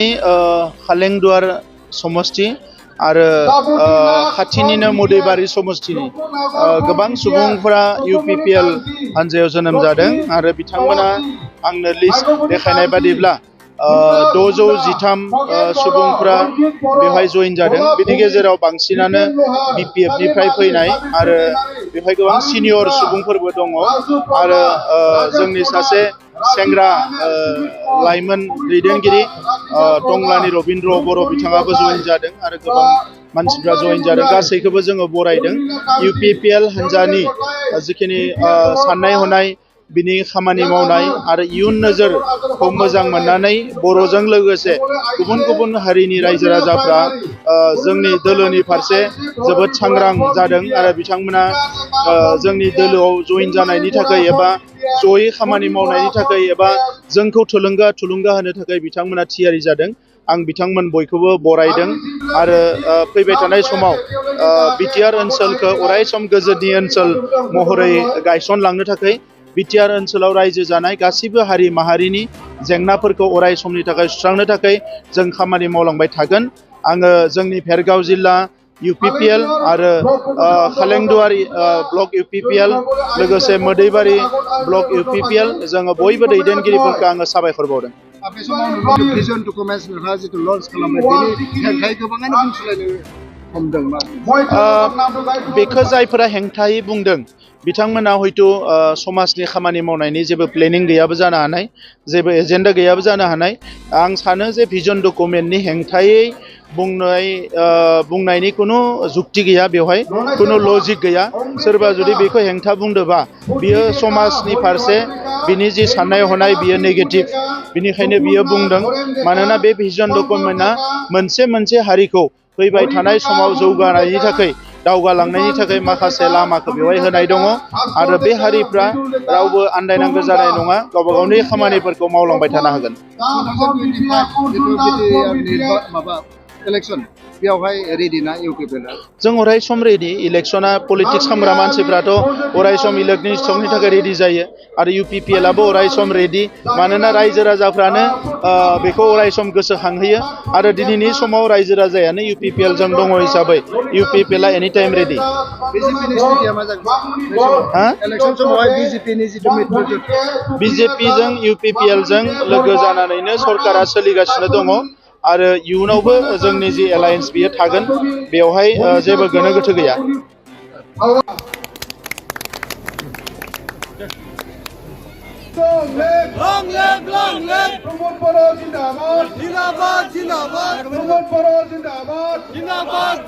खालेंदुवार समष्टि आरो खाथिनिनो मुदैबारि समष्टिनि गोबां सुबुंफोरा UPPL हानजायाव जोनोम जादों आरो बिथांमोना आंनो लिस्ट देखायनाय बादिब्ला 613 सुबुंफोरा बेवहाय जइन जादों। बिनि गेजेराव बांसिनानो BPF निफ्राय फैनाय आरो बेवहाय गोबां सिनियर सुबुंफोरबो दङ आरो जोंनि सासे सेंग्रा लाइमोन दैदेनगिरि टंलानि रबिन्द्र बर' बिथाङाबो जइन जादों आरो गोबां मानसिफ्रा जइन जादों। गासैखौबो जोङो बरायदों। UPPL हानजानि जिखिनि साननाय हनाय बिनि खामानि मावनाय आरो इयुन नोजोरखौ मोजां मोननानै बर'जों लोगोसे गुबुन गुबुन हारिनि रायजो राजाफ्रा जोंनि दोलोनि फारसे जोबोद सांग्रां जादों आरो बिथांमोना जोंनि दोलोआव जइन जानायनि थाखाय एबा जयै खामानि मावनायनि थाखाय एबा जोंखौ थुलुंगा होनो थाखाय बिथांमोना थियारि जादों। आं बिथांमोन बयखौबो बरायदों आरो फैबाय थानाय समाव BTR ओनसोलखौ अरायसम गोजोननि ओनसोल महरै गायसनलांनो थाखाय BTR ओनसोलाव रायजो जानाय गासैबो हारि माहारिनि जेंनाफोरखौ अराय समनि थाखाय सुस्रांनो थाखाय जों खामानि मावलांबाय थागोन। आङो जोंनि भेरगाव जिल्ला UPPL आरो खालेंदुवार ब्लक UPPL लोगोसे मोदैबारि ब्लक UPPL जोङो बयबो दैदेनगिरिफोरखौ आङो साबायखर बावदों। बे समाव भिजन डकुमेन्ट्स नोंथाङा जितु लन्च खालामबाय बेनि हेंथायै गोबाङानो बुंसोलायनो हमदों। बेखौ जायफोरा हेंथायै बुंदों बिथांमोना हयथ' समाजनि खामानि मावनायनि जेबो प्लेनिं गैयाबो जानो हानाय, जेबो एजेन्डा गैयाबो जानो हानाय। आं सानो जे भिजन डकुमेन्टनि हेंथायै बुंनायनि खुनु जुक्ति गैया, बेवहाय खुनु लजिक गैया। सोरबा जुदि बेखौ हेंथा बुंदोंबा बियो समाजनि फारसे बिनि जि साननाय हनाय बियो नेगेटिभ, बिनिखायनो बियो बुंदों। मानोना बे भिजन डकुमेन्टआ मोनसे हारिखौ फैबाय थानाय समाव जौगानायनि थाखाय दावगालांनायनि थाखाय माखासे लामाखौ बेवहाय होनाय दङ आरो बे हारिफ्रा रावबो आन्दायनांगौ जानाय नङा, गावबा गावनि खामानिफोरखौ मावलांबाय थानो हागोन। इलेक्शन बेयावहाय रेडि ना UPPL? जों अराय सम रेडि। इलेक्शना पलिटिक्स खालामग्रा मानसिफ्राथ' अराय सम इलेक्शननि थाखाय रेडि जायो आरो UPPL आबो अराय सम रेडि। मानोना रायजो राजाफ्रानो बेखौ अराय सम गोसोखांहोयो आरो दिनैनि समाव रायजो राजायानो UPPL जों दङ हिसाबै UPPL आ एनि टाइम रेडि। BJP जों UPPL जों लोगो जानानैनो सरकारा सोलिगासिनो दङ आरो इयुनावबो जोंनि जि एलायन्स बियो थागोन, बेवहाय जेबो गोनो गोथो गैया। Long live! Pramod Boro Jindabad! Jindabad! Pramod Boro Jindabad!